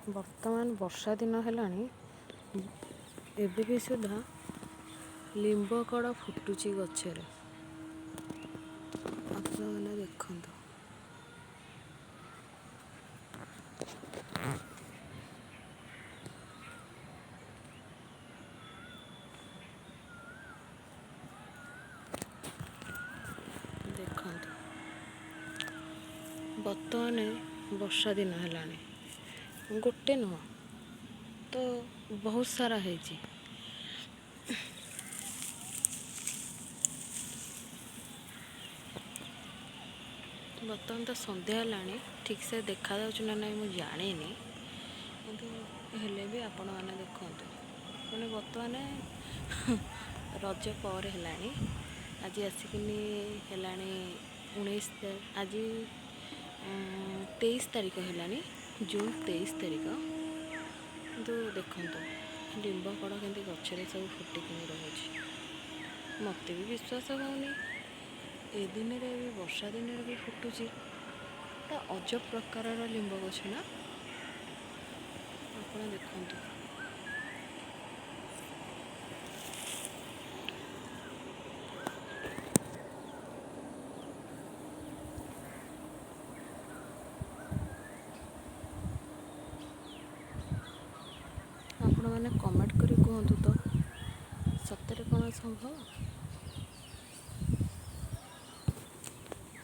ବର୍ତ୍ତମାନ ବର୍ଷା ଦିନ ହେଲାଣି, ଏବେ ବି ସୁଦ୍ଧା ଲିମ୍ବ କଢ଼ ଫୁଟୁଛି ଗଛରେ। ଆପଣମାନେ ଦେଖନ୍ତୁ। ଦେଖନ୍ତୁ, ବର୍ତ୍ତମାନ ବର୍ଷା ଦିନ ହେଲାଣି, ଗୋଟେ ନୁହଁ ତ ବହୁତ ସାରା ହେଇଛି। ବର୍ତ୍ତମାନ ତ ସନ୍ଧ୍ୟା ହେଲାଣି, ଠିକ୍ସେ ଦେଖାଯାଉଛି ନା ନାହିଁ ମୁଁ ଜାଣିନି, କିନ୍ତୁ ହେଲେ ବି ଆପଣମାନେ ଦେଖନ୍ତୁ। ମାନେ ବର୍ତ୍ତମାନ ରଜ ପରେ ହେଲାଣି, ଆଜି ଆସିକିନି ହେଲାଣି 19, ଆଜି 23 ତାରିଖ ହେଲାଣି, ଜୁନ୍ 23 ତାରିଖ। କିନ୍ତୁ ଦେଖନ୍ତୁ ଲିମ୍ବ କଢ଼ କେମିତି ଗଛରେ ସବୁ ଫୁଟିକିନି ରହୁଛି। ମୋତେ ବି ବିଶ୍ୱାସ ହେଉନି, ଏ ଦିନରେ ବି, ବର୍ଷା ଦିନରେ ବି ଫୁଟୁଛି। ଗୋଟେ ଅଜବ ପ୍ରକାରର ଲିମ୍ବ ଗଛ ନା? ଆପଣ ଦେଖନ୍ତୁ। ଆପଣମାନେ କମେଣ୍ଟ କରି କୁହନ୍ତୁ ତ, ସତରେ କ'ଣ ସମ୍ଭବ?